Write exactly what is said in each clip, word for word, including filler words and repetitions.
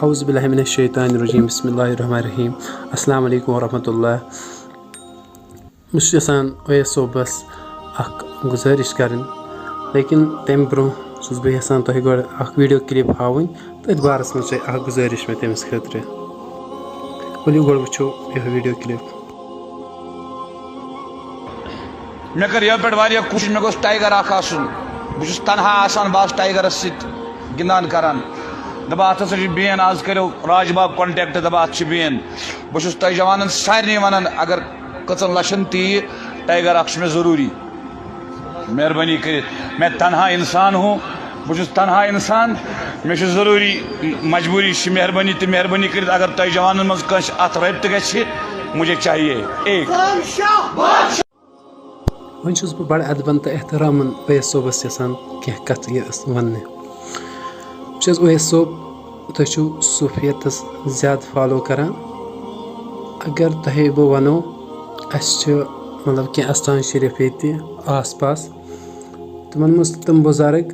اعوذ باللہ من الشیطان الرجیم، بسم اللہ الرحمن الرحیم۔ السلام علیکم ورحمۃ اللہ۔ بہٕ چھُس یَژھان اویس صٲبَس اَکھ گُزٲرِش کَرٕنۍ، لیکِن تَمہِ برٛونٛہہ چھُس بہٕ یَژھان تۄہہِ گۄڈٕ اَکھ ویٖڈیو کِلِپ ہاوٕنۍ، تٔتھۍ بارَس منٛز چھےٚ اَکھ گُزٲرِش مےٚ تٔمِس خٲطرٕ۔ ؤلِو گۄڈٕ وٕچھو یہِ ویٖڈیو کِلِپ۔ مےٚ کٔر یَوٕ پٮ۪ٹھ واریاہ کوٗشِش، مےٚ گوٚژھ ٹایگر اَکھ آسُن۔ بہٕ چھُس تنہا آسان، بہٕ آسہٕ ٹایگرَس سۭتۍ گِنٛدان کران۔ دَپان، اَتھ ہسا چھِ بین، آز کٔرِو راج باغ contact، دَپان، اَتھ چھِ بین۔ بہٕ چھُس تۄہہِ جوانَن سارنٕے وَنان، اگر کٔژَن لَچھَن تہِ یہِ ٹایگر اَکھ چھُ مےٚ ضروٗری۔ مہربٲنی کٔرِتھ، میں تنہا انسان ہوں، بہٕ چھُس تنہا انسان، مےٚ چھُ ضروٗری، مجبوٗری چھِ، مہربٲنی تہٕ مہربٲنی کٔرِتھ، اگر تۄہہِ جوانَن منٛز کٲنٛسہِ اَتھ رٲبطہٕ گژھِ، مجھے چاہیے۔ ایک۔ وۄنۍ چھُس بہٕ بَڑٕ اَدبَن تہٕ احترامَن اویس صٲبَس یَژھان کینٛہہ کَتھٕ یہِ وَننہِ۔ وٕچھ حظ اویس صٲب، تُہۍ چھِو صوٗفیتَس زیادٕ فالو کَران۔ اگر تۄہے بہٕ وَنو، اَسہِ چھِ مطلب کینٛہہ اَستان شریٖف ییٚتہِ آس پاس، تِمَن منٛز تِم بُزرگ،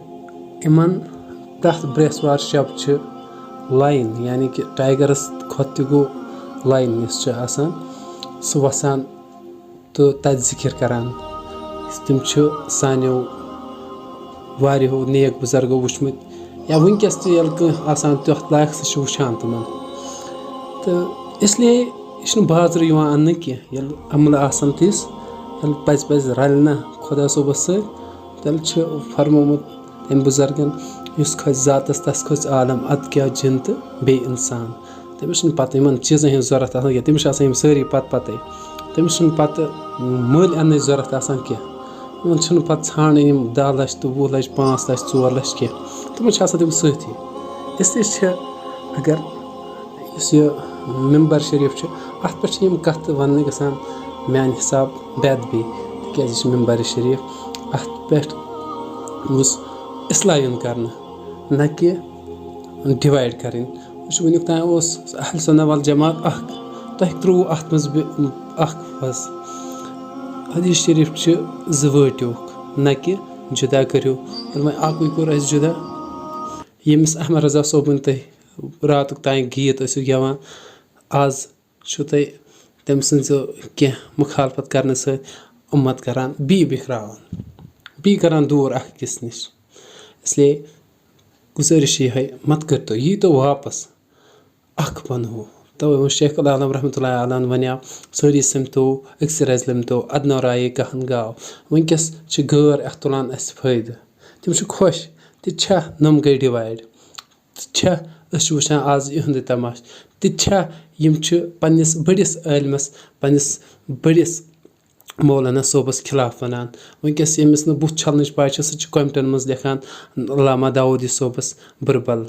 یِمَن تَتھ برٛٮ۪سوار شب چھِ line، یعنی کہِ ٹایگرَس کھۄتہٕ تہِ گوٚو line یُس چھُ آسان، سُہ وَسان تہٕ تَتہِ ذِکِر کَران۔ تِم چھِ سانیو واریاہو نیک بُزرگو وٕچھمٕتۍ، یا وٕنکیٚس تہِ ییٚلہِ کانٛہہ آسان تیُتھ لایق، سُہ چھُ وٕچھان تِمَن۔ تہٕ اِسلیے یہِ چھُنہٕ بازرٕ یِوان اَننہٕ کینٛہہ۔ ییٚلہِ عملہٕ آسَن تِژھ، ییٚلہِ پَزِ پَزِ رَلہِ نہ خۄدا صٲبَس سۭتۍ، تیٚلہِ چھُ فرمومُت تٔمۍ بُزرگَن، یُس کھسہِ ذاتَس، تَس کھسہِ عالم، اَدٕ کیٛاہ جِن تہٕ بیٚیہِ اِنسان۔ تٔمِس چھُنہٕ پَتہٕ یِمَن چیٖزَن ہٕنٛز ضوٚرَتھ آسان کینٛہہ، تٔمِس چھِ آسان یِم سٲری پَتہٕ پَتَے۔ تٔمِس چھُنہٕ پَتہٕ مٔلۍ اَننٕچ ضوٚرَتھ آسان کینٛہہ۔ تِمَن چھُنہٕ پَتہٕ ژھانٛڈٕنۍ یِم دَہ لَچھ تہٕ وُہ لَچھ، پانٛژھ لَچھ، ژور لَچھ کینٛہہ۔ تِمَن چھِ آسان تِم سۭتی۔ اِسلیے چھِ، اگر یُس یہِ مِمبَر شریٖف چھُ، اَتھ پٮ۪ٹھ چھِ یِم کَتھٕ وَننہٕ گژھان، میٛانہِ حِساب بے ادبی، تِکیٛازِ یہِ چھُ مِمبَر شریٖف، اَتھ پٮ۪ٹھ گوٚژھ اِصلاح یُن کَرنہٕ، نہ کہِ divide کَرٕنۍ۔ وٕچھ، وٕنیُک تام اوس اہل سنہ والجماعت اَکھ، تۄہہِ ترٛووُ اَتھ منٛز بے-، اَکھ فرض۔ حدیث شریٖف چھِ زٕ وٲٹیُک، نہ کہِ جُدا کٔرِو۔ ییٚلہِ وۄنۍ اَکُے کوٚر اَسہِ جُدا، ییٚمِس احمد رضا صٲبُن تۄہہِ راتُک تام گیٖت ٲسِو گٮ۪وان، آز چھُو تۄہہِ تٔمۍ سٕنٛز کینٛہہ مُخالفت کرنہٕ سۭتۍ اُمت کران بیٚیہِ بِکھراوان، بیٚیہِ کران دوٗر اکھ أکِس نِش۔ اس لیے گُزٲرِش چھِ یِہوٚے، مت کٔرۍتو، ییٖتو واپس اکھ بنہو۔ توے ووٚن شیخ العالم رحمتہ اللہ علیہ وَنیٛاو، سٲری سِمتو أکسٕے رَزِ لِمتو، اَدنو رایے کہن گاو۔ وٕنکیٚس چھِ غٲر اَتھ تُلان اَسہِ فٲیدٕ، تِم چھِ خۄش، تہِ چھا نۄم گٔے divide؟ تہِ چھا، أسۍ چھِ وٕچھان آز یِہُنٛدُے تماشہٕ، تہِ چھا یِم چھِ پنٛنِس بٔڑِس عٲلمَس، پنٛنِس بٔڑِس مولانا صٲبَس خلاف وَنان؟ وٕنکیٚس ییٚمِس نہٕ بُتھ چھَلنٕچ پَے چھِ، سُہ چھِ کوٚمٹَن منٛز لیکھان علامہ داوودی صٲبَس بُربَل۔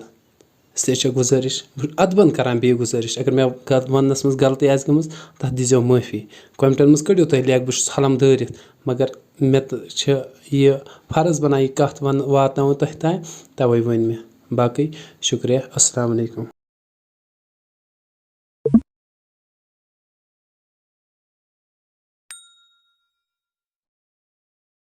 اس لیے چھےٚ گُزٲرِش، بہٕ چھُس اَدبَن کَران بیٚیہِ گُزٲرِش، اگر مےٚ غل-، وَننَس منٛز غلطی آسہِ گٔمٕژ، تَتھ دیٖزیو معٲفی۔ کوٚمٹَن منٛز کٔڑِو تُہۍ لیکھ، بہٕ چھُس حلم دٲرِتھ، مگر مےٚ تہٕ چھِ یہِ فرض بَنان یہِ کَتھ وَن-، واتناوُن تۄہہِ تام، تَوَے ؤنۍ مےٚ۔ باقٕے شُکریہ، السلام علیکُم۔